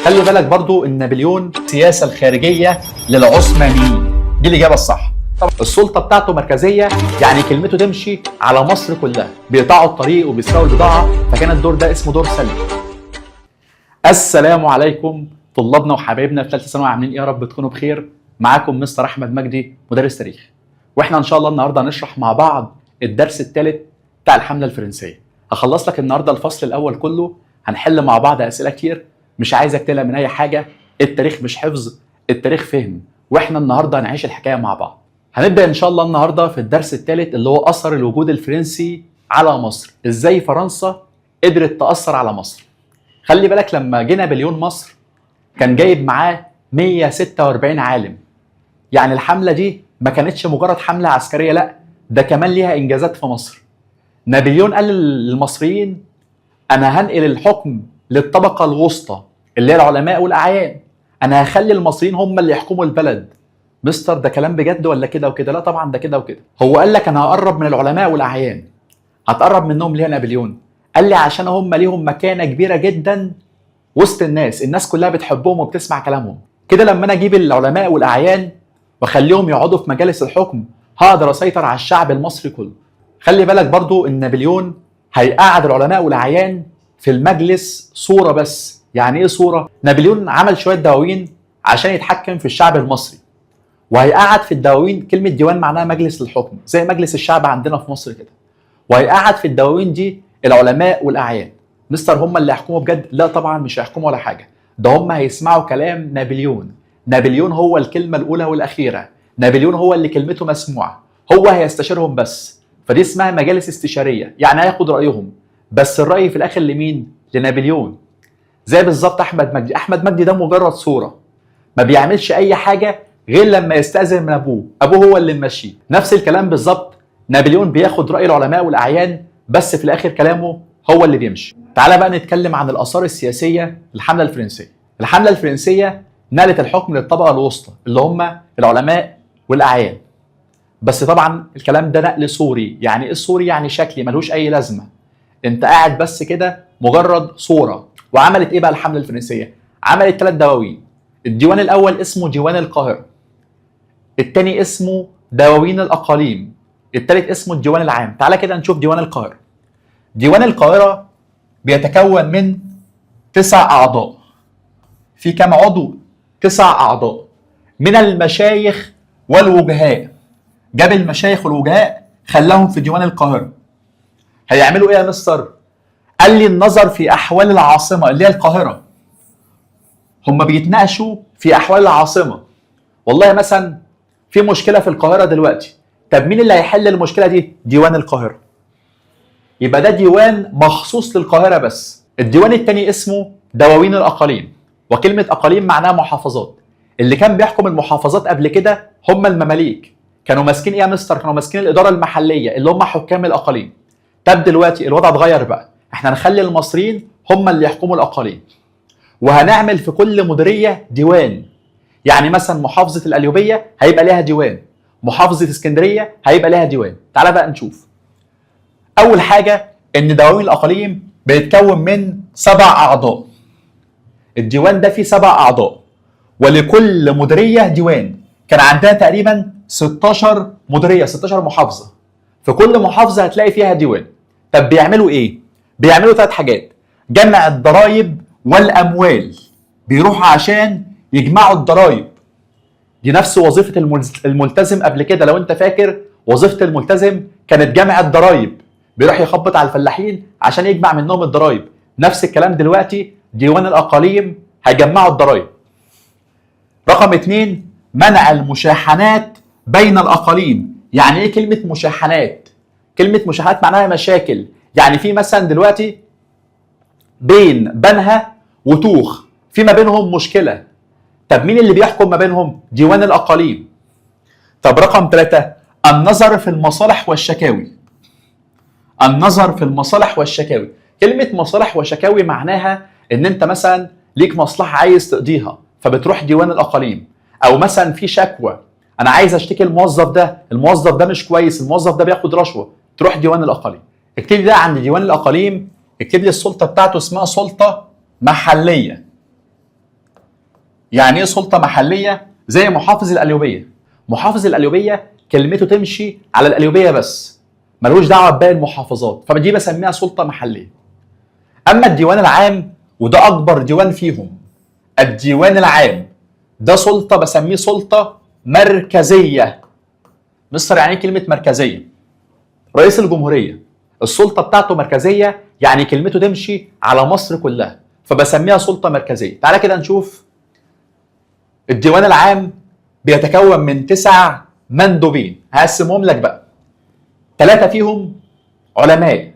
خلي بالك برضو ان نابليون السياسة الخارجية للعثمانيين، دي الاجابة الصح. طبعا السلطة بتاعته مركزية، يعني كلمته تمشي على مصر كلها، بيقطعوا الطريق وبيسرقوا البضاعة، فكان الدور ده اسمه دور سلبي. السلام عليكم طلابنا وحبايبنا في ثالثة ثانوي، عاملين ايه؟ يا رب تكونوا بخير. معاكم مستر احمد مجدي مدرس تاريخ، واحنا ان شاء الله النهارده هنشرح مع بعض الدرس الثالث بتاع الحملة الفرنسية. هخلص لك النهارده الفصل الاول كله، هنحل مع بعض اسئلة كتير، مش عايزك تقلق من اي حاجة. التاريخ مش حفظ، التاريخ فهم، واحنا النهارده هنعيش الحكاية مع بعض. هنبدا ان شاء الله النهارده في الدرس الثالث اللي هو اثر الوجود الفرنسي على مصر، ازاي فرنسا قدرت تاثر على مصر. خلي بالك لما جه نابليون مصر كان جايب معاه 146 عالم، يعني الحملة دي ما كانتش مجرد حمله عسكرية، لا ده كمان ليها انجازات في مصر. نابليون قال للمصريين انا هنقل الحكم للطبقة الوسطى اللي هي العلماء والاعيان، انا هخلي المصريين هم اللي يحكموا البلد. مستر ده كلام بجد ولا كده وكده؟ لا طبعا ده كده وكده. هو قال لك انا هقرب من العلماء والاعيان. هتقرب منهم ليه يا نابليون؟ قال لي عشان هم ليهم مكانه كبيرة جدا وسط الناس، الناس كلها بتحبهم وبتسمع كلامهم. كده لما انا اجيب العلماء والاعيان واخليهم يقعدوا في مجالس الحكم هقدر اسيطر على الشعب المصري كله. خلي بالك برضو ان نابليون هيقعد العلماء والاعيان في المجلس صوره بس. يعني ايه صوره؟ نابليون عمل شوية دواوين عشان يتحكم في الشعب المصري، وهيقعد في الدواوين، كلمة ديوان معناها مجلس الحكم زي مجلس الشعب عندنا في مصر كده، وهيقعد في الدواوين دي العلماء والاعيان. مستر هم اللي هيحكموا بجد؟ لا طبعا مش هيحكموا ولا حاجة، ده هم هيسمعوا كلام نابليون. نابليون هو الكلمة الاولى والاخيرة، نابليون هو اللي كلمته مسموعة، هو هيستشيرهم بس. فدي اسمها مجالس استشارية، يعني هياخد رايهم بس الراي في الاخر لمين؟ لنابليون. زي بالظبط احمد مجدي، احمد مجدي ده مجرد صوره، ما بيعملش اي حاجة غير لما يستاذن من ابوه، ابوه هو اللي ممشيه. نفس الكلام بالظبط، نابليون بياخد راي العلماء والاعيان بس في الاخر كلامه هو اللي بيمشي. تعالى بقى نتكلم عن الاثار السياسية للحملة الفرنسية. الحملة الفرنسية نقلت الحكم للطبقة الوسطى اللي هم العلماء والاعيان، بس طبعا الكلام ده نقل صوري. يعني ايه صوري؟ يعني شكلي ملوش اي لازمه، انت قاعد بس كده مجرد صوره. وعملت ايه بقى الحملة الفرنسية؟ عملت 3 دواوين. الديوان الاول اسمه ديوان القاهرة، الثاني اسمه دواوين الاقاليم، الثالث اسمه الديوان العام. تعالى كده نشوف ديوان القاهرة. ديوان القاهرة بيتكون من 9 اعضاء. في كام عضو؟ 9 اعضاء من المشايخ والوجهاء. جاب المشايخ والوجهاء خلاهم في ديوان القاهرة. هيعملوا ايه يا مستر؟ قال لي النظر في احوال العاصمة اللي هي القاهرة. هم بيتناقشوا في احوال العاصمة. والله مثلا في مشكلة في القاهرة دلوقتي، طب مين اللي هيحل المشكلة دي؟ ديوان القاهرة. يبقى ده ديوان مخصوص للقاهره بس. الديوان الثاني اسمه دواوين الاقاليم، وكلمه اقاليم معناها محافظات. اللي كان بيحكم المحافظات قبل كده هم المماليك، كانوا ماسكين ايه يا مستر؟ كانوا ماسكين الادارة المحلية اللي هم حكام الاقاليم. طب دلوقتي الوضع اتغير بقى، احنا هنخلي المصريين هم اللي يحكموا الاقاليم، وهنعمل في كل مديرية ديوان. يعني مثلا محافظة القليوبيه هيبقى ليها ديوان، محافظة اسكندرية هيبقى ليها ديوان. تعالى بقى نشوف. اول حاجة ان دواوين الاقاليم بيتكون من 7 اعضاء. الديوان ده فيه 7 اعضاء، ولكل مديرية ديوان. كان عندنا تقريبا 16 مديرية، 16 محافظة، في كل محافظة هتلاقي فيها ديوان. طب بيعملوا ايه؟ بيعملوا 3 حاجات: جمع الضرائب والاموال، بيروحوا عشان يجمعوا الضرائب، دي نفس وظيفة الملتزم قبل كده. لو انت فاكر وظيفة الملتزم كانت جمع الضرائب، بيروح يخبط على الفلاحين عشان يجمع منهم الضرائب. نفس الكلام دلوقتي ديوان الاقاليم هيجمعوا الضرائب. رقم 2، منع المشاحنات بين الاقاليم. يعني ايه كلمة مشاحنات؟ كلمة مشاحنات معناها مشاكل. يعني في مثلا دلوقتي بين بنها وطوخ في ما بينهم مشكلة، طب مين اللي بيحكم ما بينهم؟ ديوان الاقاليم. طب رقم 3، النظر في المصالح والشكاوي. النظر في المصالح والشكاوي. كلمة مصالح وشكاوي معناها ان انت مثلا ليك مصلحة عايز تقضيها فبتروح ديوان الاقاليم، او مثلا في شكوى انا عايز اشتكي الموظف ده، الموظف ده مش كويس، الموظف ده بياخد رشوة، تروح ديوان الاقاليم. اكتب لي ده عند ديوان الاقاليم، اكتب لي السلطة بتاعته اسمها سلطة محليه. يعني ايه سلطة محليه؟ زي محافظ القليوبيه. محافظ القليوبيه كلمته تمشي على القليوبيه بس، ملوش دعوه بباقي المحافظات، فدي بسميها سلطة محليه. اما الديوان العام، وده اكبر ديوان فيهم، الديوان العام ده سلطة بسميه سلطة مركزية. مستر يعني ايه كلمة مركزية؟ رئيس الجمهورية السلطة بتاعته مركزية، يعني كلمته تمشي على مصر كلها، فبسميها سلطة مركزية. تعالى كده نشوف الديوان العام بيتكون من 9 مندوبين، هقسمهم لك بقى. 3 فيهم علماء،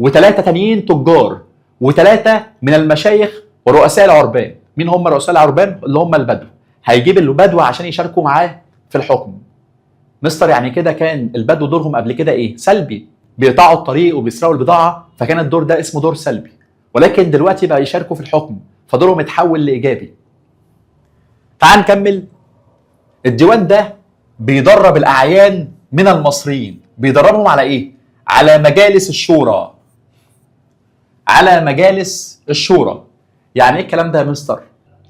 و3 تانيين تجار، و3 من المشايخ ورؤساء العربان. مين هم رؤساء العربان؟ اللي هم البدو. هيجيب البدو عشان يشاركوا معاه في الحكم. مستر يعني كده كان البدو دورهم قبل كده ايه؟ سلبي، بيقطعوا الطريق وبيسرقوا البضاعة، فكان الدور ده اسمه دور سلبي. ولكن دلوقتي بقى يشاركوا في الحكم، فدورهم اتحول لايجابي. تعال نكمل. الديوان ده بيدرب الاعيان من المصريين، بيدربهم على ايه؟ على مجالس الشورى. على مجالس الشورى. يعني ايه الكلام ده يا مستر؟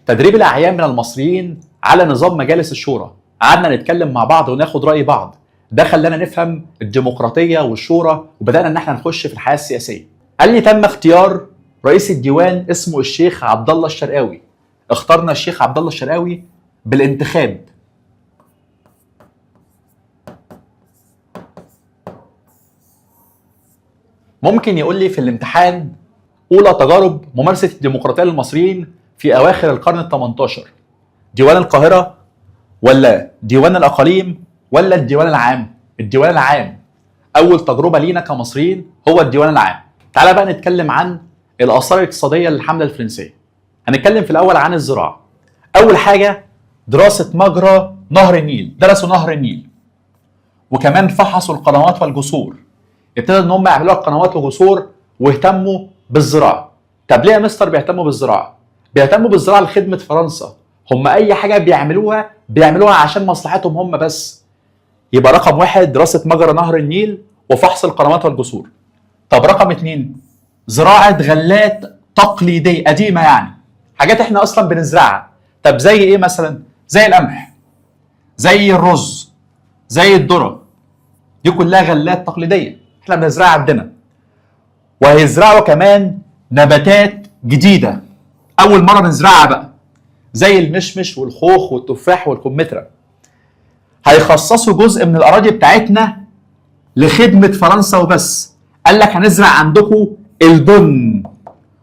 تدريب الاعيان من المصريين على نظام مجالس الشورى. قعدنا نتكلم مع بعض وناخد راي بعض، ده خلانا نفهم الديمقراطية والشورى، وبدانا ان احنا نخش في الحياة السياسية. قال لي تم اختيار رئيس الديوان اسمه الشيخ عبد الله الشرقاوي. اخترنا الشيخ عبد الله الشرقاوي بالانتخاب. ممكن يقول لي في الامتحان اولى تجارب ممارسة الديمقراطية للمصريين في اواخر القرن ال 18، ديوان القاهرة ولا ديوان الاقاليم ولا الديوان العام؟ الديوان العام. اول تجربه لينا كمصريين هو الديوان العام. تعالى بقى نتكلم عن الاثار الاقتصادية للحملة الفرنسية. هنتكلم في الاول عن الزراعة. اول حاجة دراسة مجرى نهر النيل، درسوا نهر النيل، وكمان فحصوا القنوات والجسور. ابتدوا ان هم يعملوا قنوات وجسور واهتموا بالزراعة. طب ليه يا مستر بيهتموا بالزراعة؟ بيهتموا بالزراعة لخدمة فرنسا. هم اي حاجة بيعملوها بيعملوها عشان مصلحتهم هم بس. يبقى رقم 1 دراسة مجرى نهر النيل وفحص القنوات والجسور. طب رقم 2 زراعة غلات تقليدية قديمة، يعني حاجات احنا اصلا بنزرعها. طب زي ايه مثلا؟ زي القمح، زي الرز، زي الذرة، دي كلها غلات تقليدية احنا بنزرعها عندنا. وهيزرعوا كمان نباتات جديدة اول مرة نزرعها بقى، زي المشمش والخوخ والتفاح والكمثرى. هيخصصوا جزء من الاراضي بتاعتنا لخدمة فرنسا وبس. قال لك هنزرع عندكم البن،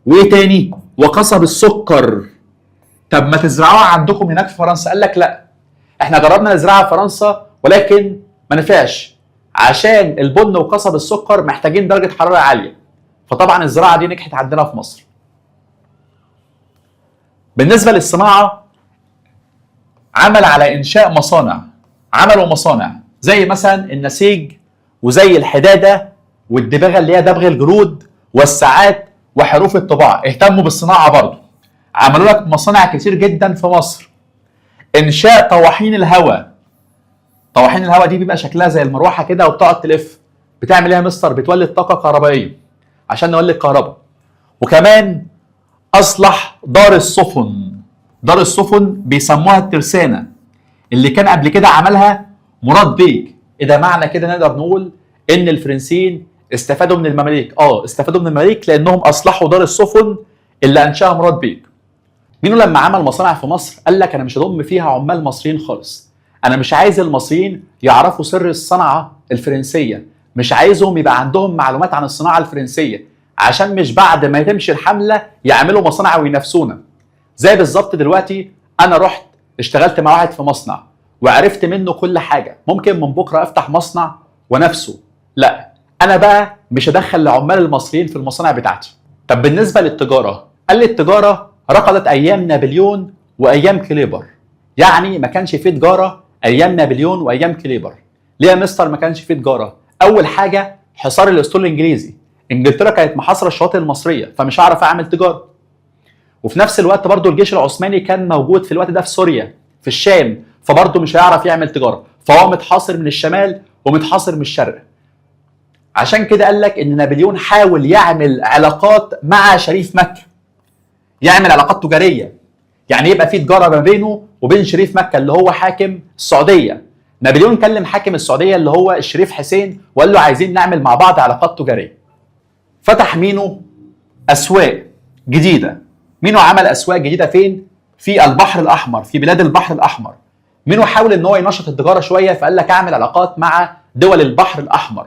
وايه تاني؟ وقصب السكر. طب ما تزرعوها عندكم هناك في فرنسا؟ قال لك لا، احنا جربنا نزرعها في فرنسا ولكن ما نفعش، عشان البن وقصب السكر محتاجين درجه حرارة عالية. فطبعا الزراعة دي نجحت عندنا في مصر. بالنسبة للصناعة، عمل على انشاء مصانع. عملوا مصانع زي مثلا النسيج، وزي الحداده والدباغه اللي هي دبغ الجلود، والساعات وحروف الطباعة. اهتموا بالصناعة برضو، عملوا لك مصانع كتير جدا في مصر. انشاء طواحين الهواء. طواحين الهواء دي بيبقى شكلها زي المروحة كده وبتقعد تلف. بتعمل ايه يا مستر؟ بتولد طاقة كهربائية عشان نولد كهرباء. وكمان اصلح دار السفن. دار السفن بيسموها الترسانه، اللي كان قبل كده عملها مراد بيك. اذا معنى كده نقدر نقول ان الفرنسيين استفادوا من المماليك. استفادوا من المماليك لانهم اصلحوا دار السفن اللي انشاها مراد بيك. مينو لما عمل مصانع في مصر قال لك انا مش هضم فيها عمال مصريين خالص، انا مش عايز المصريين يعرفوا سر الصنعة الفرنسية، مش عايزهم يبقى عندهم معلومات عن الصناعة الفرنسية، عشان مش بعد ما تمشي الحملة يعملوا مصانع وينافسونا. زي بالظبط دلوقتي انا رحت اشتغلت مع واحد في مصنع وعرفت منه كل حاجة، ممكن من بكره افتح مصنع ونفسه. لا، انا بقى مش هدخل العمال المصريين في المصانع بتاعتي. طب بالنسبة للتجارة، قال لي التجارة رقدت ايام نابليون وايام كليبر. يعني ما كانش فيه تجارة ايام نابليون وايام كليبر. ليه يا مستر ما كانش فيه تجارة؟ اول حاجة حصار الاسطول الانجليزي، انجلترا كانت محاصرة الشواطئ المصرية فمش هعرف اعمل تجارة. وفي نفس الوقت برضو الجيش العثماني كان موجود في الوقت ده في سوريا في الشام، فبرضو مش هيعرف يعمل تجارة، فهو متحاصر من الشمال ومتحاصر من الشرق. عشان كده قال لك ان نابليون حاول يعمل علاقات مع شريف مكة، يعمل علاقات تجارية، يعني يبقى في تجارة ما بينه وبين شريف مكة اللي هو حاكم السعودية. نابليون كلم حاكم السعودية اللي هو الشريف حسين وقال له عايزين نعمل مع بعض علاقات تجارية. فتح مينو اسواق جديدة. مينو عمل اسواق جديدة فين؟ في البحر الاحمر، في بلاد البحر الاحمر. مينو حاول ان هو ينشط التجارة شوية، فقال لك اعمل علاقات مع دول البحر الاحمر.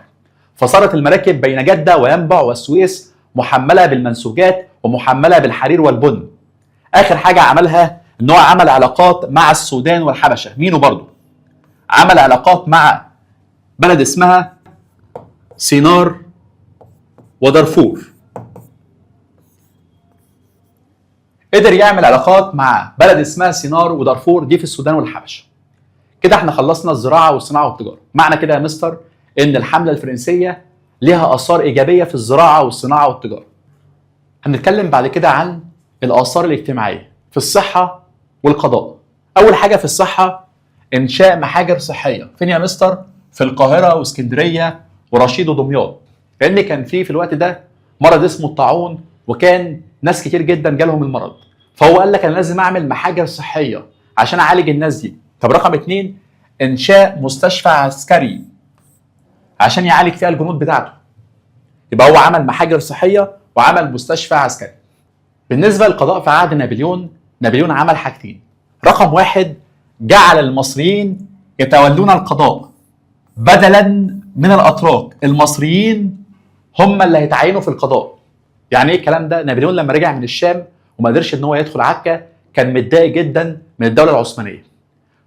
فصارت المراكب بين جده وينبع والسويس محمله بالمنسوجات ومحمله بالحرير والبن. اخر حاجة عملها ان هو عمل علاقات مع السودان والحبشه. مينو برضو عمل علاقات مع بلد اسمها سينار ودارفور. قدر يعمل علاقات مع بلد اسمها سينار ودارفور دي في السودان والحبشه. كده احنا خلصنا الزراعة والصناعة والتجارة. معنى كده يا مستر ان الحملة الفرنسية ليها اثار ايجابية في الزراعة والصناعة والتجارة. هنتكلم بعد كده عن الاثار الاجتماعية في الصحة والقضاء. اول حاجة في الصحة انشاء محاجر صحية. فين يا مستر؟ في القاهرة واسكندريه ورشيد ودمياط، لان كان في الوقت ده مرض اسمه الطاعون، وكان ناس كتير جدا جالهم المرض، فهو قال لك انا لازم اعمل محاجر صحية عشان اعالج الناس دي. طب رقم 2 انشاء مستشفى عسكري عشان يعالج فيها الجنود بتاعته. يبقى هو عمل محاجر صحية وعمل مستشفى عسكري. بالنسبة للقضاء في عهد نابليون، نابليون عمل حاجتين. رقم 1 جعل المصريين يتولون القضاء بدلا من الاتراك. المصريين هم اللي هيتعينوا في القضاء. يعني ايه الكلام ده؟ نابليون لما رجع من الشام وما قدرش ان هو يدخل عكا كان متضايق جدا من الدولة العثمانية.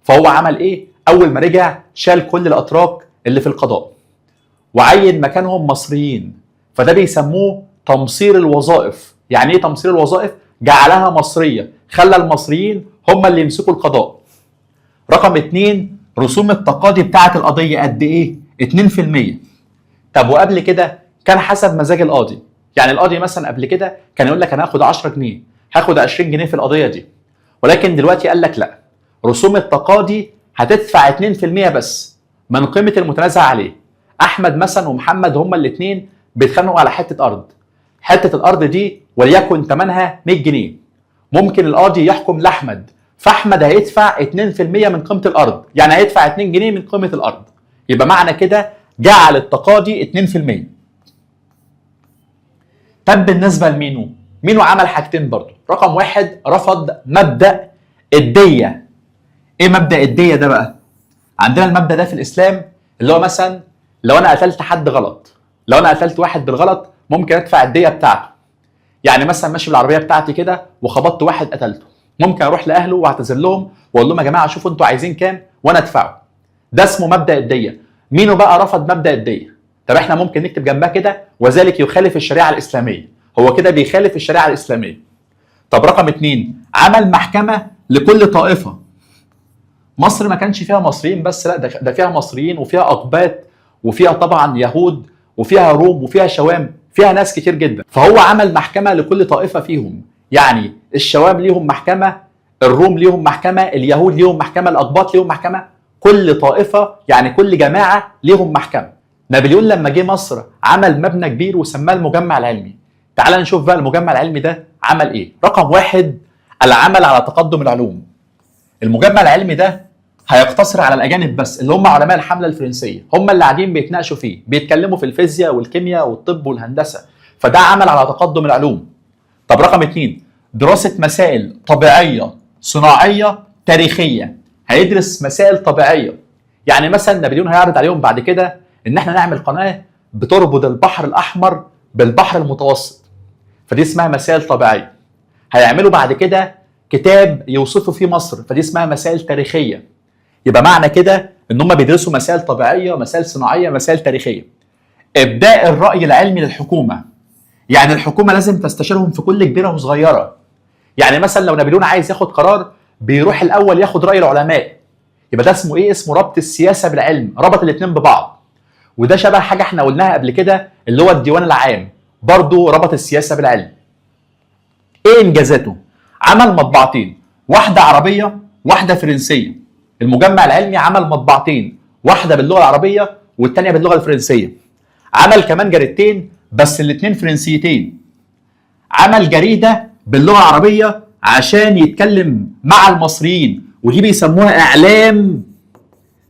فهو عمل ايه؟ اول ما رجع شال كل الاتراك اللي في القضاء وعين مكانهم مصريين. فده بيسموه تمصير الوظائف. يعني ايه تمصير الوظائف؟ جعلها مصرية، خلى المصريين هم اللي يمسكوا القضاء. رقم 2 رسوم التقاضي بتاعه القضية قد ايه؟ 2%. طب وقبل كده كان حسب مزاج القاضي. يعني القاضي مثلا قبل كده كان يقول لك انا هاخد 10 جنيه، هاخد 20 جنيه في القضية دي. ولكن دلوقتي قال لك لا، رسوم التقاضي هتدفع 2% بس من قيمة المتنازع عليه. احمد مثلا ومحمد هما الاثنين بيتخانقوا على حتة ارض. حتة الارض دي وليكن ثمنها 100 جنيه. ممكن القاضي يحكم لاحمد، فاحمد هيدفع 2% من قيمة الارض، يعني هيدفع 2 جنيه من قيمة الارض. يبقى معنى كده جعل التقاضي 2%. طب بالنسبة لمينو، مينو عمل حاجتين برضو. رقم 1 رفض مبدا الدية. ايه مبدا الدية ده بقى؟ عندنا المبدا ده في الاسلام، اللي هو مثلا لو انا قتلت حد غلط، لو انا قتلت واحد بالغلط ممكن ادفع الدية بتاعته. يعني مثلا ماشي بالعربية بتاعتي كده وخبطت واحد قتلته، ممكن اروح لاهله واعتذر لهم واقول لهم يا جماعة شوفوا انتوا عايزين كام وانا ادفعه. ده اسمه مبدا الدية. مينو بقى رفض مبدا الدية. طب احنا ممكن نكتب جنبها كده وذلك يخالف الشريعة الاسلامية. هو كده بيخالف الشريعة الاسلامية. طب رقم 2 عمل محكمة لكل طائفة. مصر ما كانش فيها مصريين بس، لا ده فيها مصريين وفيها اقباط وفيها طبعا يهود وفيها روم وفيها شوام، فيها ناس كتير جدا. فهو عمل محكمة لكل طائفة فيهم. يعني الشوام ليهم محكمة، الروم ليهم محكمة، اليهود ليهم محكمة، الاقباط ليهم محكمة، كل طائفة يعني كل جماعة ليهم محكمة. نابليون لما جه مصر عمل مبنى كبير وسماه المجمع العلمي. تعال نشوف بقى المجمع العلمي ده عمل ايه. رقم 1 العمل على تقدم العلوم. المجمع العلمي ده هيقتصر على الاجانب بس اللي هم علماء الحملة الفرنسية، هم اللي قاعدين بيتناقشوا فيه، بيتكلموا في الفيزياء والكيمياء والطب والهندسة. فده عمل على تقدم العلوم. طب رقم 2 دراسة مسائل طبيعية صناعية تاريخية. هيدرس مسائل طبيعية. يعني مثلا نابليون هيعرض عليهم بعد كده ان احنا نعمل قناة بتربط البحر الاحمر بالبحر المتوسط، فدي اسمها مسائل طبيعية. هيعملوا بعد كده كتاب يوصفوا فيه مصر، فدي اسمها مسائل تاريخية. يبقى معنى كده ان هم بيدرسوا مسائل طبيعية، مسائل صناعية، مسائل تاريخية. ابداء الراي العلمي للحكومة. يعني الحكومة لازم تستشيرهم في كل كبيرة وصغيره. يعني مثلا لو نابليون عايز ياخد قرار بيروح الاول ياخد راي العلماء. يبقى ده اسمه ايه؟ اسمه ربط السياسة بالعلم، ربط الاثنين ببعض. وده شبه حاجة احنا قلناها قبل كده اللي هو الديوان العام، برضه ربط السياسة بالعلم. ايه انجازاته؟ عمل مطبعتين، واحدة عربية واحدة فرنسية. المجمع العلمي عمل مطبعتين، واحدة باللغة العربية والثانية باللغة الفرنسية. عمل كمان جريدتين بس الاثنين فرنسيتين. عمل جريدة باللغة العربية عشان يتكلم مع المصريين، ودي بيسموها اعلام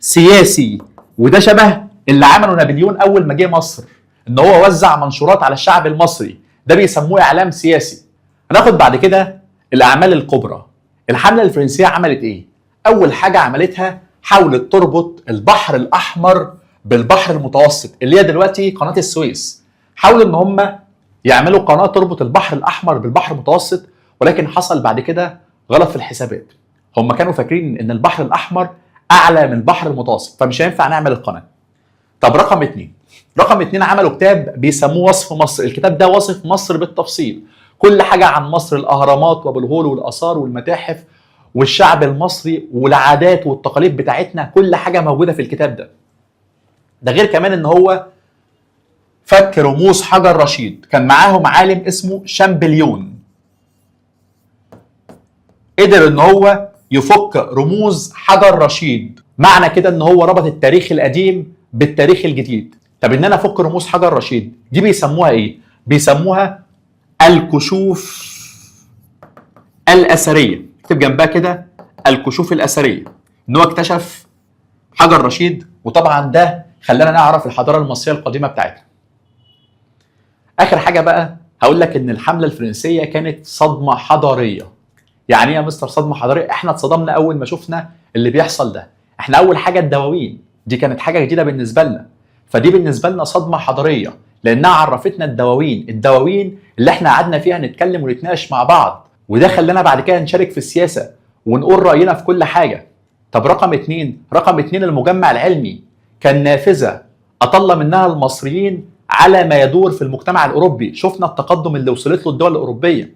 سياسي. وده شبه اللي عمله نابليون اول ما جه مصر، ان هو وزع منشورات على الشعب المصري، ده بيسموه اعلام سياسي. هناخد بعد كده الاعمال الكبرى. الحملة الفرنسية عملت ايه؟ اول حاجة عملتها حاولت تربط البحر الاحمر بالبحر المتوسط اللي هي دلوقتي قناة السويس. حاولوا ان هم يعملوا قناة تربط البحر الاحمر بالبحر المتوسط، ولكن حصل بعد كده غلط في الحسابات. هم كانوا فاكرين ان البحر الاحمر اعلى من البحر المتوسط، فمش هينفع نعمل القناة. طب رقم اتنين، رقم اتنين عملوا كتاب بيسموه وصف مصر. الكتاب ده وصف مصر بالتفصيل، كل حاجة عن مصر، الاهرامات وابو الهول والاثار والمتاحف والشعب المصري والعادات والتقاليد بتاعتنا، كل حاجة موجودة في الكتاب ده. ده غير كمان ان هو فك رموز حجر رشيد، كان معاهم عالم اسمه شامبليون، قدر ان هو يفك رموز حجر رشيد. معنى كده ان هو ربط التاريخ القديم بالتاريخ الجديد. طب ان انا افك رموز حجر رشيد دي بيسموها ايه؟ بيسموها الكشوف الاثرية. اكتب جنبها كده الكشوف الاثرية، ان هو اكتشف حجر رشيد، وطبعا ده خلانا نعرف الحضارة المصرية القديمة بتاعتنا. اخر حاجة بقى هقول لك ان الحملة الفرنسية كانت صدمة حضارية. يعني ايه يا مستر صدمة حضارية؟ احنا اتصدمنا اول ما شفنا اللي بيحصل ده. احنا اول حاجة الدواوين دي كانت حاجة جديدة بالنسبة لنا، فدي بالنسبة لنا صدمة حضارية لانها عرفتنا الدواوين، الدواوين اللي احنا قعدنا فيها نتكلم ونتناقش مع بعض، وده خلانا بعد كده نشارك في السياسة ونقول راينا في كل حاجة. طب رقم اتنين، رقم اتنين المجمع العلمي كان نافذة اطل منها المصريين على ما يدور في المجتمع الاوروبي، شفنا التقدم اللي وصلت له الدول الاوروبية.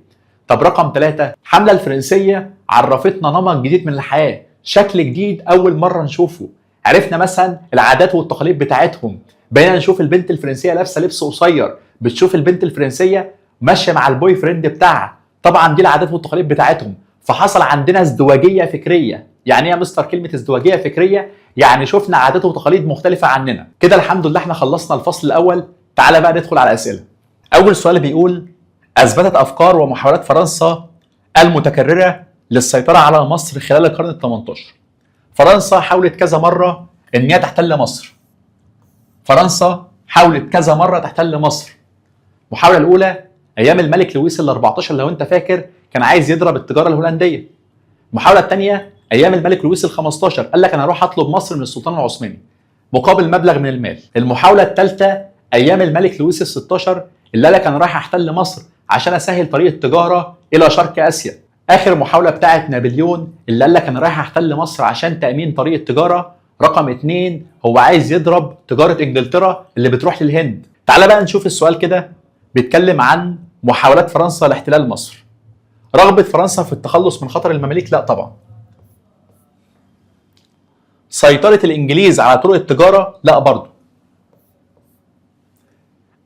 طب رقم ثلاثة، الحملة الفرنسية عرفتنا نمط جديد من الحياة، شكل جديد أول مرة نشوفه. عرفنا مثلا العادات والتقاليد بتاعتهم، بقينا نشوف البنت الفرنسية لابسة لبس قصير، بتشوف البنت الفرنسية ماشية مع ال boyfriend بتاعها، طبعا دي العادات والتقاليد بتاعتهم. فحصل عندنا ازدواجية فكرية. يعني ايه يا مستر كلمة ازدواجية فكرية؟ يعني شفنا عادات وتقاليد مختلفة عننا. كده الحمد لله احنا خلصنا الفصل الأول. تعالى بقى ندخل على الأسئلة. أول سؤال بيقول أثبتت أفكار ومحاولات فرنسا المتكررة للسيطرة على مصر خلال القرن ال 18. فرنسا حاولت كذا مرة إن هي تحتل مصر. فرنسا حاولت كذا مرة تحتل مصر. المحاولة الأولى أيام الملك لويس ال 14 لو أنت فاكر، كان عايز يضرب التجارة الهولندية. المحاولة الثانية أيام الملك لويس ال 15 قال لك أنا هروح أطلب مصر من السلطان العثماني مقابل مبلغ من المال. المحاولة الثالثة أيام الملك لويس ال 16 اللي قال لك أنا رايح أحتل مصر عشان اسهل طريق التجارة الى شرق اسيا. اخر محاولة بتاعت نابليون اللي قال لك انا رايح احتل مصر عشان تامين طريق التجارة. رقم 2 هو عايز يضرب تجارة انجلترا اللي بتروح للهند. تعال بقى نشوف السؤال كده بيتكلم عن محاولات فرنسا لاحتلال مصر. رغبة فرنسا في التخلص من خطر المماليك؟ لا طبعا. سيطرة الانجليز على طرق التجارة؟ لا برضه.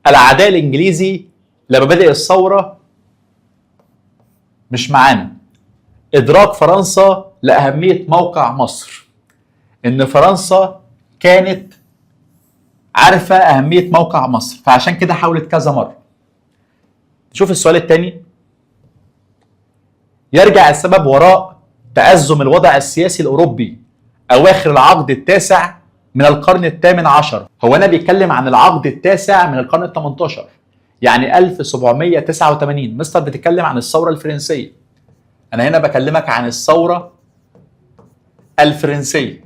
العداء الانجليزي لمبادئ الثورة؟ مش معانا. إدراك فرنسا لأهمية موقع مصر، إن فرنسا كانت عارفة أهمية موقع مصر فعشان كده حاولت كذا مرة. شوف السؤال الثاني، يرجع السبب وراء تأزم الوضع السياسي الأوروبي أواخر العقد التاسع من القرن الثامن عشر. هو أنا بيتكلم عن العقد التاسع من القرن الثمنتاشر، يعني 1789. مستر بتتكلم عن الثورة الفرنسية، أنا هنا بكلمك عن الثورة الفرنسية.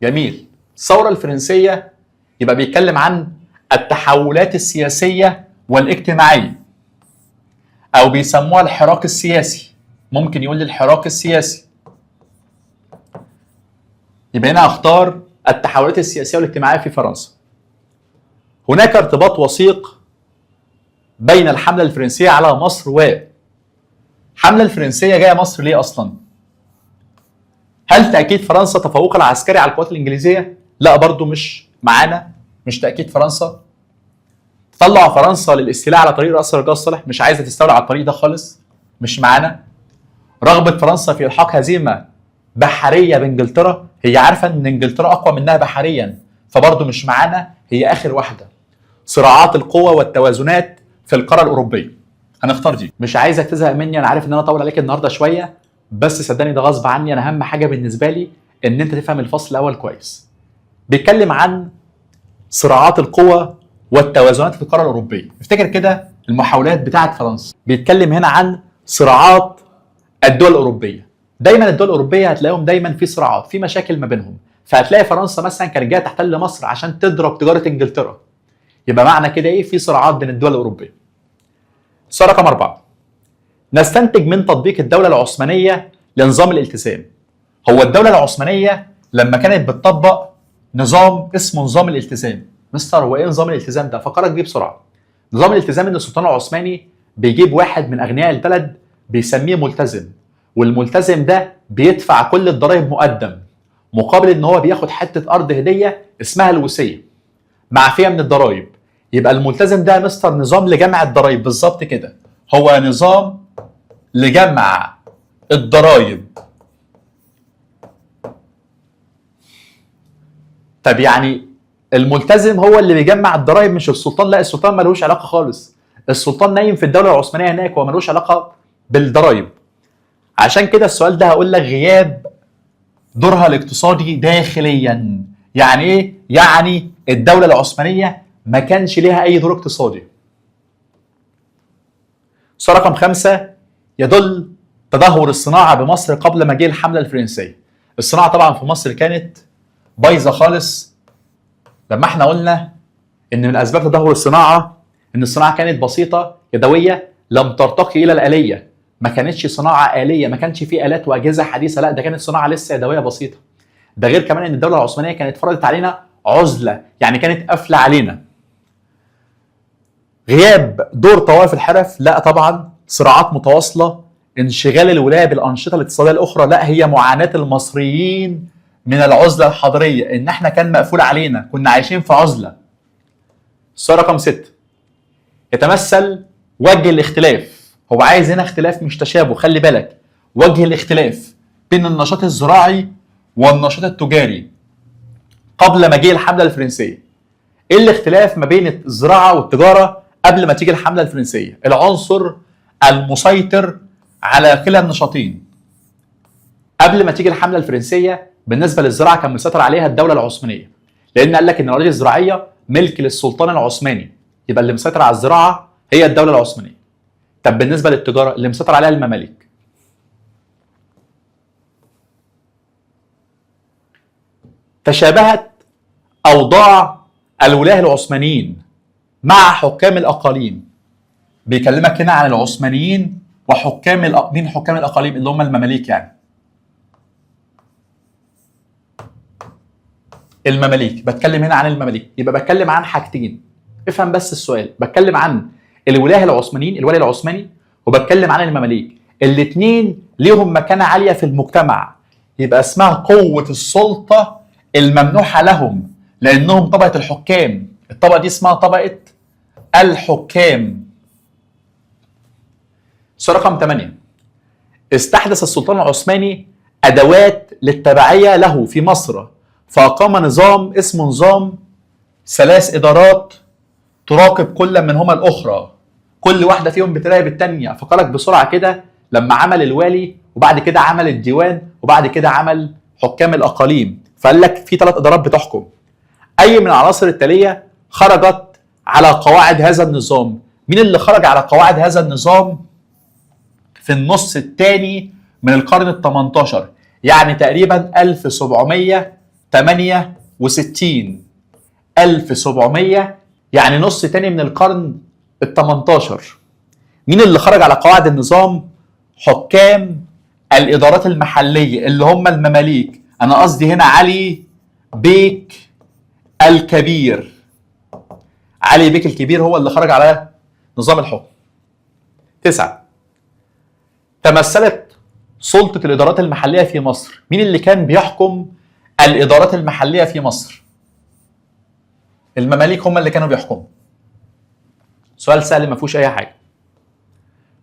جميل. الثورة الفرنسية يبقى بيتكلم عن التحولات السياسية والاجتماعية، أو بيسموها الحراك السياسي. ممكن يقول لي الحراك السياسي، يبقى هنا أختار التحولات السياسية والاجتماعية في فرنسا. هناك ارتباط وثيق بين الحملة الفرنسية على مصر و الحملة الفرنسية جاية مصر ليه أصلا؟ هل تأكيد فرنسا تفوقها العسكري على القوات الإنجليزية؟ لا برضو مش معانا، مش تأكيد فرنسا. تطلع فرنسا للاستيلاء على طريق رأس الرجاء الصالح، مش عايزة تستولى على الطريق ده خالص، مش معانا. رغبة فرنسا في إلحاق هزيمة بحرية بإنجلترا، هي عارفة إن إنجلترا أقوى منها بحريا فبرضو مش معانا، هي آخر واحدة. صراعات القوى والتوازنات في القارة الأوروبية. هنختار دي. مش عايزك تزهق مني، انا عارف ان انا اطول عليك النهارده شوية، بس صدقني ده غصب عني. انا اهم حاجة بالنسبة لي ان انت تفهم الفصل الاول كويس. بيتكلم عن صراعات القوى والتوازنات في القارة الاوروبية. افتكر كده المحاولات بتاعه فرنسا. بيتكلم هنا عن صراعات الدول الاوروبية. دايما الدول الاوروبية هتلاقيهم دايما في صراعات، في مشاكل ما بينهم. فهتلاقي فرنسا مثلا كانت جاية تحتل مصر عشان تضرب تجارة انجلترا. يبقى معنى كده ايه؟ في صراعات بين الدول الاوروبية. السؤال رقم 4، نستنتج من تطبيق الدولة العثمانية لنظام الالتزام. هو الدولة العثمانية لما كانت بتطبق نظام اسمه نظام الالتزام. مستر هو ايه نظام الالتزام ده؟ فكرك بيه بسرعة. نظام الالتزام ان السلطان العثماني بيجيب واحد من اغنياء البلد بيسميه ملتزم، والملتزم ده بيدفع كل الضرائب مقدم، مقابل ان هو بياخد حتة ارض هديه اسمها الوصية معفيه من الضرائب. يبقى الملتزم ده يا مستر نظام لجمع الضرائب. بالظبط كده، هو نظام لجمع الضرائب. طب يعني الملتزم هو اللي بيجمع الضرائب مش السلطان؟ لا، السلطان ملوش علاقة خالص، السلطان نايم في الدولة العثمانية هناك وملوش علاقة بالضرائب. عشان كده السؤال ده هقول لك غياب دورها الاقتصادي داخليا. يعني ايه؟ يعني الدولة العثمانية ما كانش ليها اي دور اقتصادي. السؤال رقم 5، يدل تدهور الصناعة بمصر قبل مجيء الحملة الفرنسية. الصناعة طبعا في مصر كانت بايظة خالص. لما احنا قلنا ان من اسباب تدهور الصناعة ان الصناعة كانت بسيطة يدوية لم ترتقي الى الآلية، ما كانتش صناعة آلية، ما كانش في آلات وأجهزة حديثة، لا ده كانت صناعة لسه يدوية بسيطة. ده غير كمان ان الدولة العثمانية كانت فرضت علينا عزلة، يعني كانت قافلة علينا. غياب دور طوائف الحرف؟ لا طبعا. صراعات متواصلة، انشغال الولاية بالأنشطة الاقتصادية الأخرى؟ لا، هي معاناة المصريين من العزلة الحضرية، إن احنا كان مقفول علينا، كنا عايشين في عزلة. السؤال رقم 6، يتمثل وجه الاختلاف. هو عايز هنا اختلاف مش تشابه، خلي بالك. وجه الاختلاف بين النشاط الزراعي والنشاط التجاري قبل مجيء الحملة الفرنسية. ايه الاختلاف ما بين الزراعة والتجارة قبل ما تيجي الحملة الفرنسية؟ العنصر المسيطر على كلا النشاطين. قبل ما تيجي الحملة الفرنسية بالنسبة للزراعة كان مسيطر عليها الدولة العثمانية، لأن قال لك إن الأراضي الزراعية ملك للسلطان العثماني، يبقى اللي مسيطر على الزراعة هي الدولة العثمانية. طب بالنسبة للتجارة اللي مسيطر عليها المماليك. تشابهت أوضاع الولاة العثمانيين مع حكام الأقاليم. بيكلمك هنا عن العثمانيين وحكام مين حكام الأقاليم؟ اللي هم المماليك يعني. المماليك، بتكلم هنا عن المماليك، يبقى بتكلم عن حاجتين. افهم بس السؤال، بتكلم عن الولاة العثمانيين، الولي العثماني، وبتكلم عن المماليك. الاثنين ليهم مكانة عالية في المجتمع، يبقى اسمها قوة السلطة الممنوحة لهم، لأنهم طبقة الحكام. الطبقة دي اسمها طبقة الحكام. السؤال رقم 8، استحدث السلطان العثماني أدوات للتبعية له في مصر، فأقام نظام اسمه نظام 3 إدارات تراقب كل منهما الأخرى، كل واحدة فيهم بتراقب التانية. فقالك بسرعة كده لما عمل الوالي، وبعد كده عمل الديوان، وبعد كده عمل حكام الأقاليم، فقال لك في 3 إدارات بتحكم. أي من العناصر التالية خرجت على قواعد هذا النظام؟ مين اللي خرج على قواعد هذا النظام في النص الثاني من القرن ال 18؟ يعني تقريبا 1768، 1700، يعني نص تاني من القرن ال 18. مين اللي خرج على قواعد النظام؟ حكام الإدارات المحلية اللي هم المماليك. أنا قصدي هنا علي بيك الكبير. علي بيك الكبير هو اللي خرج على نظام الحكم. 9، تمثلت سلطة الإدارات المحلية في مصر. مين اللي كان بيحكم الإدارات المحلية في مصر؟ المماليك هم اللي كانوا بيحكموا. سؤال سهل ما فيهوش أي حاجة.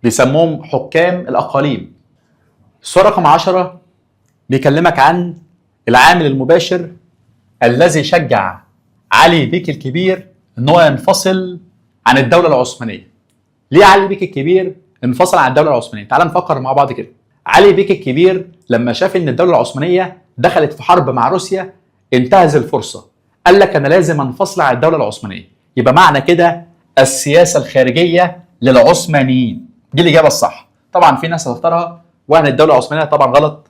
بيسموهم حكام الأقاليم. السؤال رقم 10 بيكلمك عن العامل المباشر الذي شجع علي بيك الكبير ان هو ينفصل عن الدولة العثمانية. ليه علي بيك الكبير انفصل عن الدولة العثمانية؟ تعال نفكر مع بعض كده. علي بيك الكبير لما شاف ان الدولة العثمانية دخلت في حرب مع روسيا انتهز الفرصة، قال لك انا لازم انفصل عن الدولة العثمانية. يبقى معنى كده السياسة الخارجية للعثمانيين، دي الاجابة الصح. طبعا في ناس هتختارها وعن الدولة العثمانية، طبعا غلط،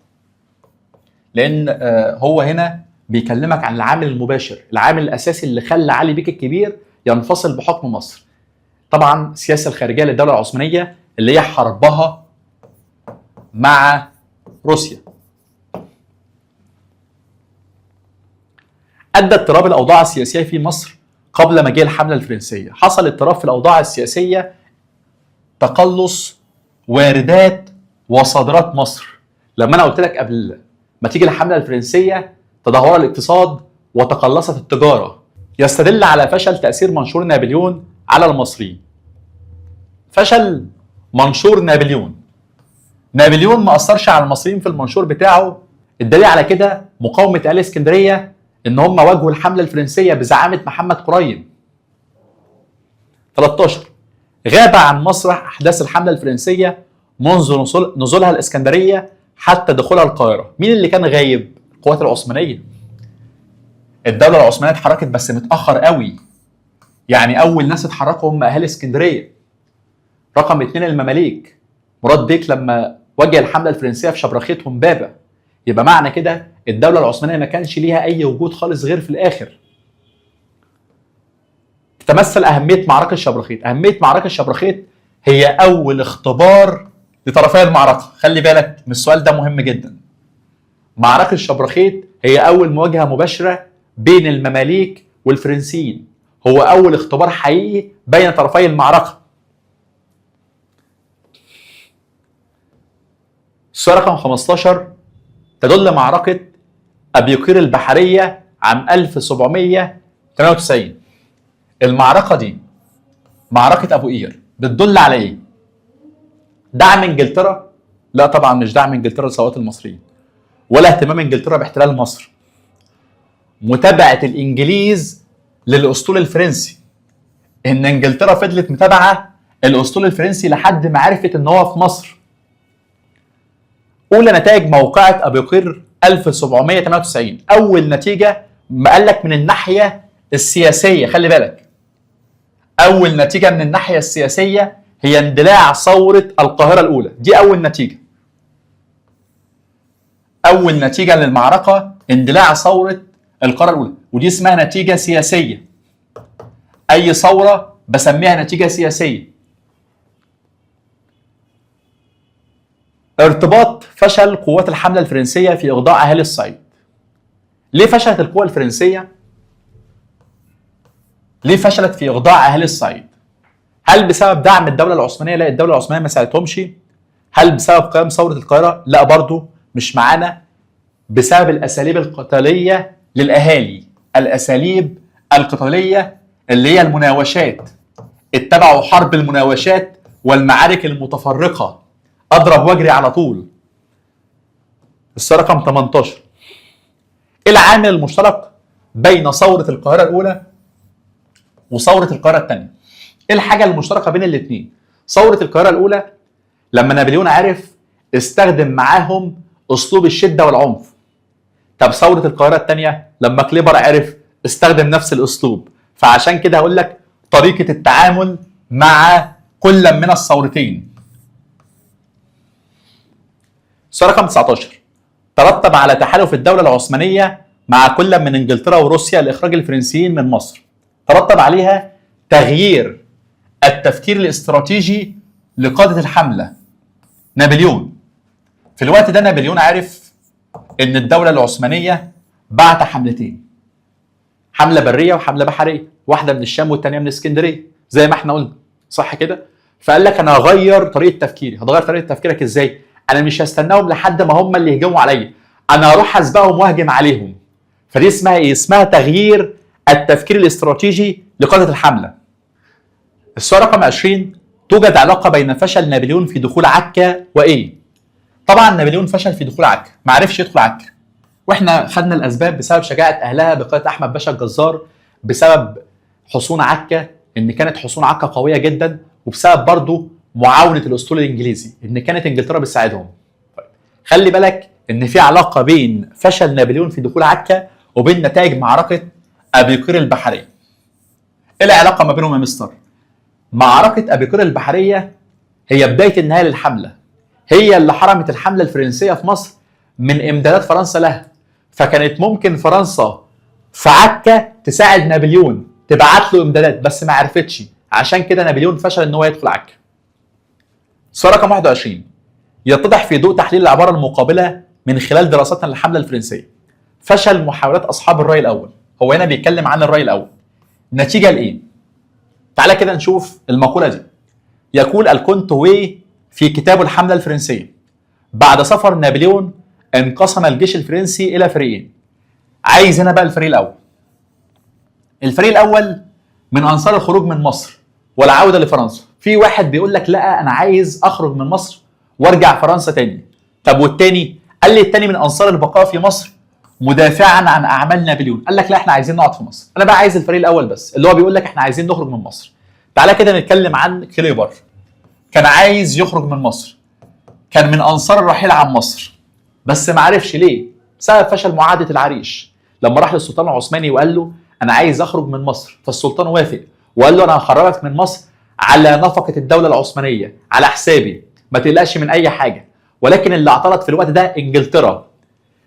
لان هو هنا بيكلمك عن العامل المباشر، العامل الاساسي اللي خلى علي بيك الكبير ينفصل بحكم مصر. طبعا السياسة الخارجية للدولة العثمانية اللي هي حربها مع روسيا. ادى اضطراب الاوضاع السياسية في مصر قبل مجيء الحملة الفرنسية. حصل اضطراب في الاوضاع السياسية، تقلص واردات وصادرات مصر. لما انا قلت لك قبل ما تيجي الحملة الفرنسية تدهور الاقتصاد وتقلصت التجارة. يستدل على فشل تاثير منشور نابليون على المصريين. فشل منشور نابليون، نابليون ما اثرش على المصريين في المنشور بتاعه. الدليل على كده مقاومة اهل اسكندرية ان هم واجهوا الحملة الفرنسية بزعامة محمد قريم. 13 غاب عن مسرح احداث الحملة الفرنسية منذ نزولها الاسكندرية حتى دخولها القاهرة. مين اللي كان غايب؟ القوات العثمانية. الدولة العثمانية اتحركت بس متاخر قوي، يعني اول ناس اتحركوا هم اهالي اسكندرية. رقم 2 المماليك، مراد بيك لما وجه الحملة الفرنسية في شبرخيت وامبابه. يبقى معنى كده الدولة العثمانية ما كانش ليها اي وجود خالص غير في الاخر. تتمثل اهمية معركة شبرخيت. اهمية معركة شبرخيت هي اول اختبار لطرفي المعركة. خلي بالك من السؤال ده مهم جدا. معركة شبرخيت هي اول مواجهة مباشرة بين المماليك والفرنسيين، هو اول اختبار حقيقي بين طرفي المعركة. السؤال رقم 15 تدل معركة ابيقير البحرية عام 1798. المعركة دي معركة ابو قير بتدل على ايه؟ دعم انجلترا؟ لا طبعا مش دعم انجلترا لثورات المصريين، ولا اهتمام انجلترا باحتلال مصر. متابعه الانجليز للاسطول الفرنسي، ان انجلترا فضلت متابعه الاسطول الفرنسي لحد ما عرفت ان هو في مصر. اولى نتائج موقعة ابو قير 1798، اول نتيجة ما قال لك من الناحية السياسية، خلي بالك، اول نتيجة من الناحية السياسية هي اندلاع ثورة القاهرة الاولى، دي اول نتيجة. اول نتيجة للمعركة اندلاع ثورة القاهرة الاولى، ودي اسمها نتيجة سياسية. اي ثورة بسميها نتيجة سياسية. ارتباط فشل قوات الحملة الفرنسية في إخضاع أهالي الصعيد. ليه فشلت القوة الفرنسية؟ ليه فشلت في إخضاع أهالي الصعيد؟ هل بسبب دعم الدولة العثمانية؟ لا، الدولة العثمانية ما ساعدتهمش. هل بسبب قيام ثورة القاهرة؟ لا برضو مش معانا. بسبب الأساليب القتالية للأهالي، الأساليب القتالية اللي هي المناوشات. اتبعوا حرب المناوشات والمعارك المتفرقة، اضرب واجري على طول. السؤال رقم 18، ايه العامل المشترك بين ثورة القاهرة الأولى وثورة القاهرة الثانية؟ ايه الحاجة المشتركة بين الاثنين؟ ثورة القاهرة الأولى لما نابليون عرف استخدم معاهم أسلوب الشدة والعنف. طب ثورة القاهرة الثانية لما كليبر عرف استخدم نفس الأسلوب. فعشان كده هقول لك طريقة التعامل مع كل من الثورتين. السؤال رقم 19، ترتب على تحالف الدولة العثمانية مع كل من انجلترا وروسيا لإخراج الفرنسيين من مصر، ترتب عليها تغيير التفكير الاستراتيجي لقادة الحملة نابليون. في الوقت ده نابليون عرف ان الدولة العثمانية بعت حملتين، حملة برية وحملة بحرية، واحدة من الشام والتانية من اسكندرية زي ما احنا قلنا، صح كده؟ فقال لك انا هغير طريقة تفكيري. هتغير طريقة تفكيرك ازاي؟ انا مش هستناهم لحد ما هم اللي يهجموا عليا، انا هروح اسبقهم واهجم عليهم. فدي اسمها ايه؟ اسمها تغيير التفكير الاستراتيجي لقادة الحملة. السؤال رقم 20، توجد علاقة بين فشل نابليون في دخول عكا وايه؟ طبعا نابليون فشل في دخول عكا، ما عرفش يدخل عكا، واحنا خدنا الاسباب بسبب شجاعة اهلها بقيادة احمد باشا الجزار، بسبب حصون عكا، ان كانت حصون عكا قوية جدا وبسبب برضه معاونة الاسطول الانجليزي، ان كانت انجلترا بتساعدهم. طيب خلي بالك ان في علاقة بين فشل نابليون في دخول عكا وبين نتائج معركة ابيقير البحرية. ايه العلاقة ما بينهم يا مستر؟ معركة ابيقير البحرية هي بداية النهاية للحملة، هي اللي حرمت الحملة الفرنسية في مصر من امدادات فرنسا لها، فكانت ممكن فرنسا في عكا تساعد نابليون تبعت له امدادات، بس ما عرفتش، عشان كده نابليون فشل ان هو يدخل عكا. سؤال رقم 21، يتضح في ضوء تحليل العبارة المقابلة من خلال دراستنا للحملة الفرنسية فشل محاولات اصحاب الراي الاول. هو هنا بيتكلم عن الراي الاول، نتيجة لايه؟ تعالى كده نشوف المقولة دي. يقول الكونت هوي في كتابه الحملة الفرنسية: بعد سفر نابليون انقسم الجيش الفرنسي الى فريقين. عايز هنا بقى الفريق الاول. الفريق الاول من انصار الخروج من مصر والعودة لفرنسا. في واحد بيقول لك لا انا عايز اخرج من مصر وارجع فرنسا تاني. طب والتاني؟ قال لي التاني من انصار البقاء في مصر مدافعا عن اعمال نابليون. قال لك لا احنا عايزين نقعد في مصر. انا بقى عايز الفريق الاول بس اللي هو بيقول لك احنا عايزين نخرج من مصر. تعالى كده نتكلم عن كليبر. كان عايز يخرج من مصر، كان من انصار الرحيل عن مصر، بس ما عرفش ليه، بسبب فشل معاهدة العريش. لما راح للسلطان العثماني وقال له انا عايز اخرج من مصر، فالسلطان وافق وقال له انا هخرجك من مصر على نفقه الدولة العثمانية على حسابي، ما تقلقش من اي حاجة. ولكن اللي اعترض في الوقت ده انجلترا.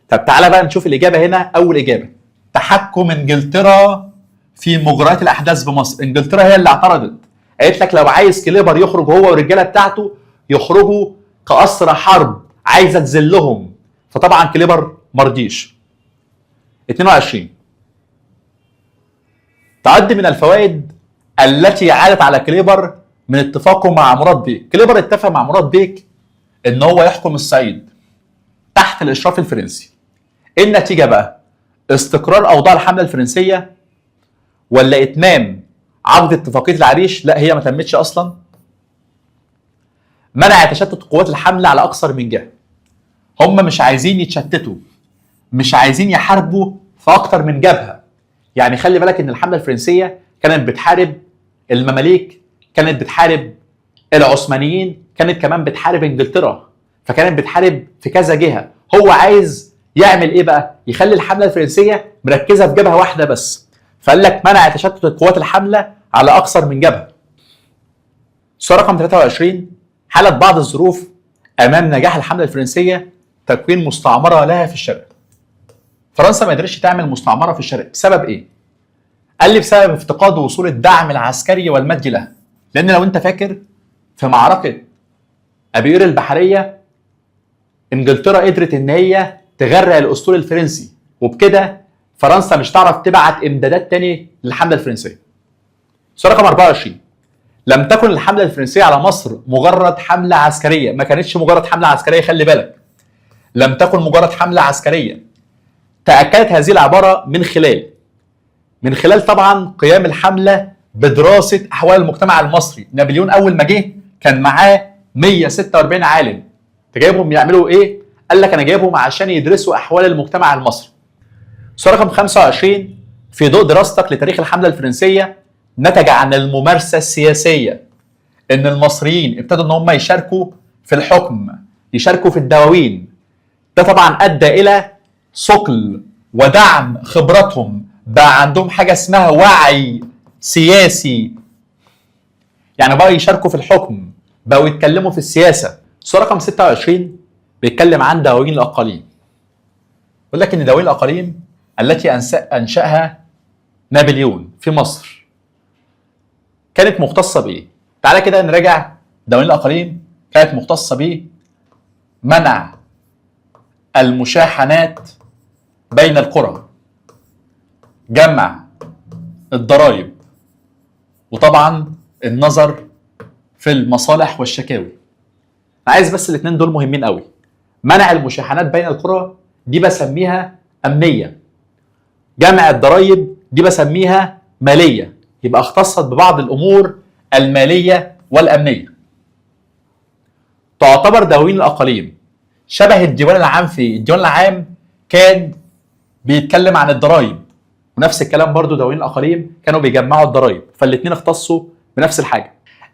طب تعالى بقى نشوف الاجابة هنا. اول اجابه تحكم انجلترا في مجريات الاحداث بمصر. انجلترا هي اللي اعترضت، قالت لك لو عايز كليبر يخرج هو والرجاله بتاعته يخرجوا كأسرى حرب، عايزه تذلهم، فطبعا كليبر مرضيش. 22، تعد من الفوائد التي عادت على كليبر من اتفاقه مع مراد بيك. كليبر اتفق مع مراد بيك ان هو يحكم الصعيد تحت الاشراف الفرنسي. ايه النتيجة بقى؟ استقرار اوضاع الحملة الفرنسية ولا اتمام عقد اتفاقية العريش؟ لا هي ما تمتش اصلا. منع تشتت قوات الحملة على اكثر من جهة. هم مش عايزين يتشتتوا، مش عايزين يحاربوا في اكتر من جبهة. يعني خلي بالك ان الحملة الفرنسية كانت بتحارب المماليك، كانت بتحارب العثمانيين، كانت كمان بتحارب انجلترا، فكانت بتحارب في كذا جهة. هو عايز يعمل ايه بقى؟ يخلي الحملة الفرنسية مركزه في جبهة واحدة بس. فقال لك منع تشتت قوات الحملة على اكثر من جبهة. سؤال رقم 23، حالت بعض الظروف امام نجاح الحملة الفرنسية تكوين مستعمرة لها في الشرق. فرنسا ما قدرتش تعمل مستعمرة في الشرق بسبب ايه؟ قال لي بسبب افتقاد وصول الدعم العسكري والمادي لها. لان لو انت فاكر في معركة ابيقير البحرية انجلترا قدرت ان هي تغرق الاسطول الفرنسي، وبكده فرنسا مش تعرف تبعت امدادات تاني للحملة الفرنسية. سؤال رقم 24، لم تكن الحملة الفرنسية على مصر مجرد حمله عسكرية. ما كانتش مجرد حمله عسكرية، خلي بالك، لم تكن مجرد حمله عسكرية. تاكدت هذه العبارة من خلال طبعا قيام الحملة بدراسة احوال المجتمع المصري. نابليون اول ما جه كان معاه 146 عالم. انت جايبهم يعملوا ايه؟ قال لك انا جايبهم عشان يدرسوا احوال المجتمع المصري. سؤال رقم 25، في ضوء دراستك لتاريخ الحملة الفرنسية نتج عن الممارسة السياسية ان المصريين ابتدوا ان هم يشاركوا في الحكم، يشاركوا في الدواوين. ده طبعا ادى الى ثقل ودعم خبراتهم، بقى عندهم حاجة اسمها وعي سياسي، يعني بقوا يشاركوا في الحكم، بقوا يتكلموا في السياسة. سؤال رقم 26 بيتكلم عن دواوين الاقاليم. يقول لك ان دواوين الاقاليم التي انشاها نابليون في مصر كانت مختصة بايه؟ تعالى كده نراجع دواوين الاقاليم. كانت مختصة بايه؟ منع المشاحنات بين القرى، جمع الضرائب، وطبعا النظر في المصالح والشكاوي. انا عايز بس الاثنين دول مهمين قوي. منع المشاحنات بين القرى دي بسميها امنية، جمع الضرائب دي بسميها ماليه، يبقى اختصت ببعض الامور المالية والامنية. تعتبر دواوين الاقاليم شبه الديوان العام في الديوان العام كان بيتكلم عن الضرائب، ونفس الكلام برضو دواوين الاقاليم كانوا بيجمعوا الضرائب، فالاثنين اختصوا بنفس الحاجة.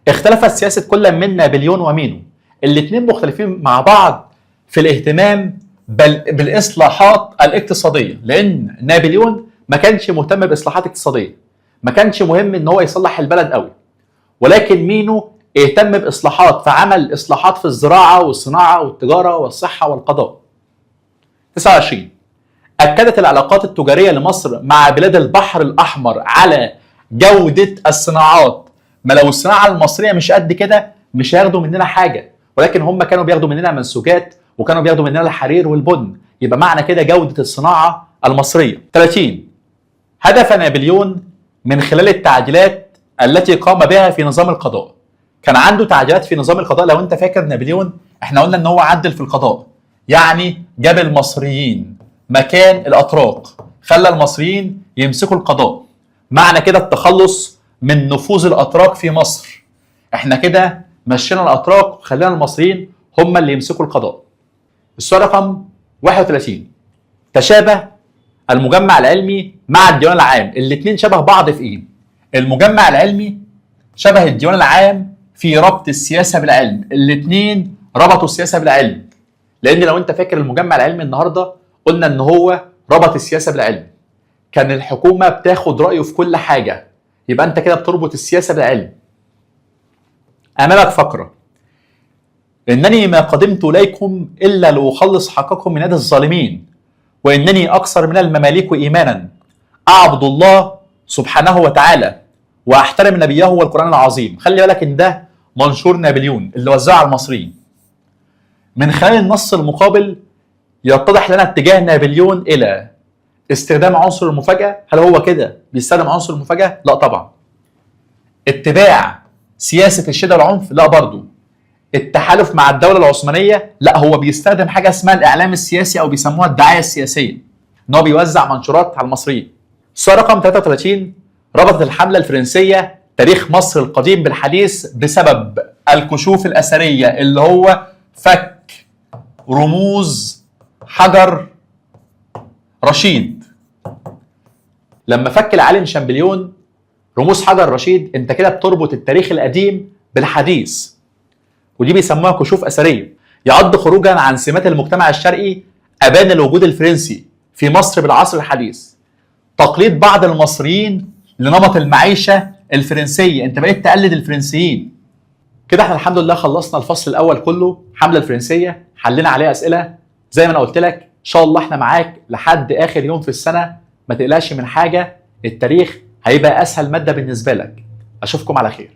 اختلفت سياسة كل من نابليون ومينو، الاثنين مختلفين مع بعض في الاهتمام بالاصلاحات الاقتصادية، لان نابليون ما كانش مهتم باصلاحات اقتصادية، ما كانش مهم ان هو يصلح البلد قوي، ولكن مينو اهتم باصلاحات، فعمل اصلاحات في الزراعة والصناعة والتجارة والصحة والقضاء. 29 اكدت العلاقات التجارية لمصر مع بلاد البحر الاحمر على جوده الصناعات. ما لو الصناعة المصرية مش قد كده مش هياخدوا مننا حاجة، ولكن هم كانوا بياخدوا مننا منسوجات وكانوا بياخدوا مننا الحرير والبن، يبقى معنى كده جوده الصناعة المصرية. 30 هدف نابليون من خلال التعديلات التي قام بها في نظام القضاء. كان عنده تعديلات في نظام القضاء، لو انت فاكر نابليون احنا قلنا ان هو عدل في القضاء، يعني جاب المصريين مكان الاتراك، خلى المصريين يمسكوا القضاء، معنى كده التخلص من نفوذ الاتراك في مصر. احنا كده مشينا الاتراك وخلينا المصريين هم اللي يمسكوا القضاء. السؤال رقم 31 تشابه المجمع العلمي مع الديوان العام، الاثنين شبه بعض في ايه؟ المجمع العلمي شبه الديوان العام في ربط السياسة بالعلم، الاثنين ربطوا السياسة بالعلم، لان لو انت فاكر المجمع العلمي النهارده قلنا ان هو ربط السياسة بالعلم، كان الحكومة بتاخد رايه في كل حاجة، يبقى انت كده بتربط السياسة بالعلم. امامك فقره: انني ما قدمت اليكم الا لاخلص حقكم من يد الظالمين، وانني اكثر من المماليك ايمانا، اعبد الله سبحانه وتعالى واحترم نبيه والقران العظيم. خلي بالك ان ده منشور نابليون اللي وزعه على المصريين. من خلال النص المقابل يتضح لنا اتجاه نابليون الى استخدام عنصر المفاجاة. هل هو كده بيستخدم عنصر المفاجاة؟ لا طبعا. اتباع سياسة الشدة والعنف؟ لا برضو. التحالف مع الدولة العثمانية؟ لا، هو بيستخدم حاجة اسمها الاعلام السياسي او بيسموها الدعاية السياسية، ان هو بيوزع منشورات على المصريين. السؤال رقم 33 ربطت الحملة الفرنسية تاريخ مصر القديم بالحديث بسبب الكشوف الاثرية اللي هو فك رموز حجر رشيد. لما فك العالم شامبليون رموز حجر رشيد، انت كده بتربط التاريخ القديم بالحديث، ودي بيسموها كشوف اثرية. يعد خروجا عن سمات المجتمع الشرقي ابان الوجود الفرنسي في مصر بالعصر الحديث. تقليد بعض المصريين لنمط المعيشة الفرنسية، انت بقيت تقلد الفرنسيين. كده احنا الحمد لله خلصنا الفصل الاول كله، حمله الفرنسية، حلينا عليها اسئلة زي ما انا قلت لك. ان شاء الله احنا معاك لحد اخر يوم في السنة، ما تقلقش من حاجة، التاريخ هيبقى اسهل مادة بالنسبة لك. اشوفكم على خير.